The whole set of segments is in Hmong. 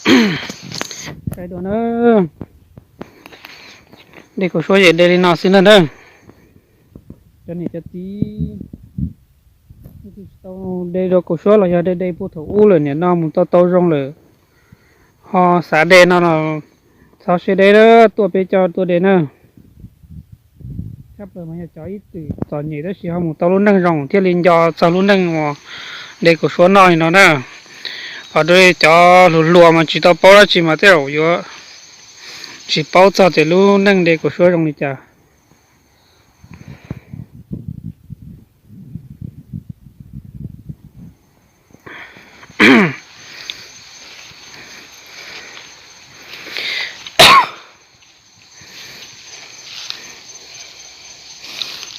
Saib dua na, dej kaus suab ces de li no xwb na na. Cov niam cov txiv, tsis tau de rau kaus suab los yog de de puag thaum ub lawm, nim no mus tau tau zoo lawm, ho xav de no los txhob siab deb, tuaj peb coj tuaj de na. Tshaj plaws mas yog cov ib txwm txom nyem tab sis ho mus tau lub neej zoo thiaj li nco txog lub neej uas de kaus suab noj li no na. Ho rau cov hluas hluas mas tsis tau paub dab tsi mas tej zaum yuav tsis paub txog tias lub neej de kaus suab zoo li cas.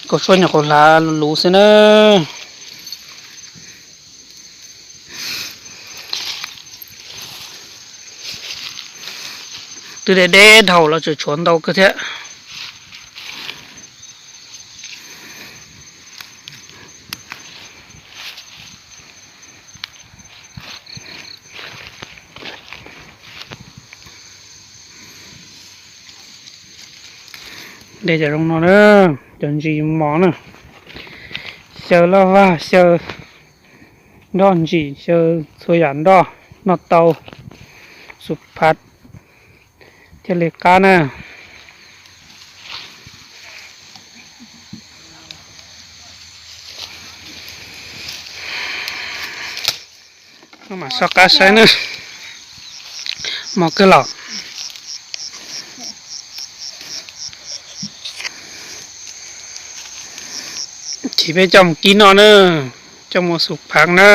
Kaus suab nyuam qhuav hlav luv xwb na. Twb deb deb dhau los tseem tshuav ntau kawg thiab. De cov zoo no na, cov ntsis mos na, xyaw laj vag, xyaw nroj ntsim, xyaw txhua yam nroj, noj tau, xu phav thiaj li qab na. Mam soj qab saib na. Mos kawg los. Ces peb coj mus kib noj na, coj mus xu phav na.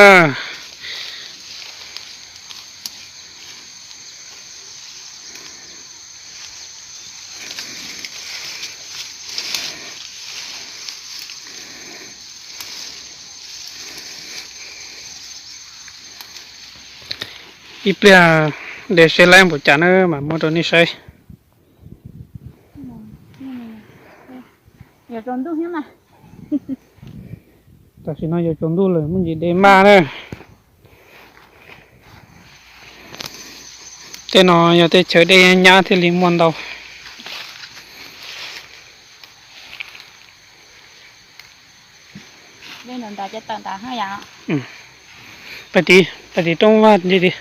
Ib pliag de seb laib npaum cas na mam muab rau nej saib. Tam sim no yuav tsaus ntuj lawm, muaj ntsis de maj na. Tej no yog tej chaw dej nyab thiaj li muaj ntau. Pais tid, pais tid roob vaj tid.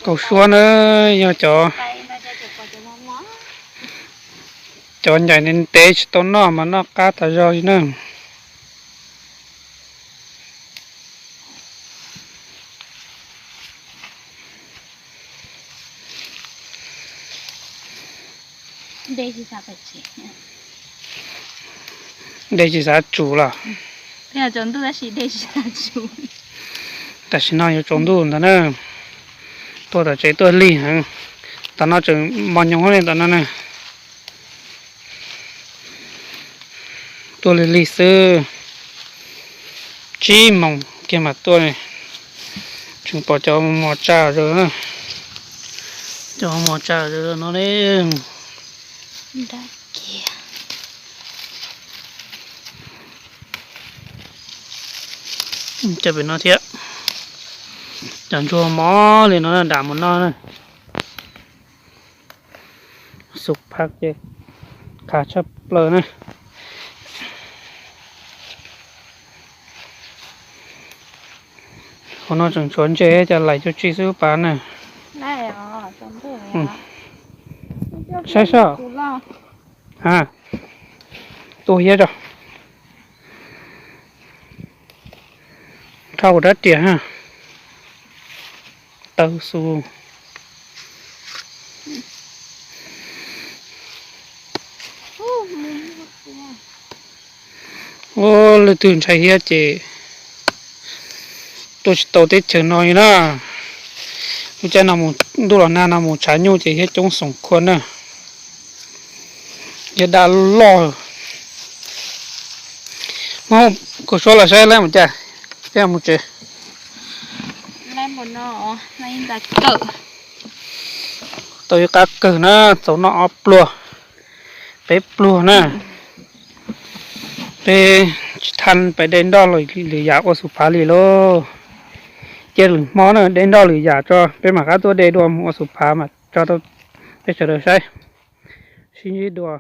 Kaus suab na, yog cov, cov ncaim ntev ntev tsis tau noj mas noj qab tas zog li na. De tsis xav tsum los? Tam sim no yuav tsaus ntuj ntag na. Tuaj tom tsev tuaj lig heev. Tom no tseem mos nyoos li tom no na. Tuaj lig lig xwb. Tsib moos kiag mam tuaj. Tseem pom cov mos tsa zas, cov mos tsa zas no ne. Cov pem no thiab. Cov ntsuag mos li no dam mus noj na. Xu phav ces khav tshaj plaws na. Hauv no tseem tshuav ntses, cas laim cuag tsi xwb pas na. Saib saib. A, tua hiab tso. Rhau rab riam ha. Taw xu. Ua, leej twg ntshai hiab ces tuaj tsis tau teb chaws no li na. Lub caij no mus, ntuj los nag no mus tshav nyuj ces hiab coob xoom khua na. Hiab daj loj. Muab kaus suab los saib laib mus cas, peb mus tsev. Tau ib qab kawg na, txaus noj ob pluag. peb pluag na. Peb tsis thaj pais de nroj lwm yam ua xus phav li lauj. Cia lwm hmo na de nroj lwm yam tso peb mam rov qab tuaj de dua mus ua xus phav mas tso rau peb sawv daws saib. Sib ntsib dua.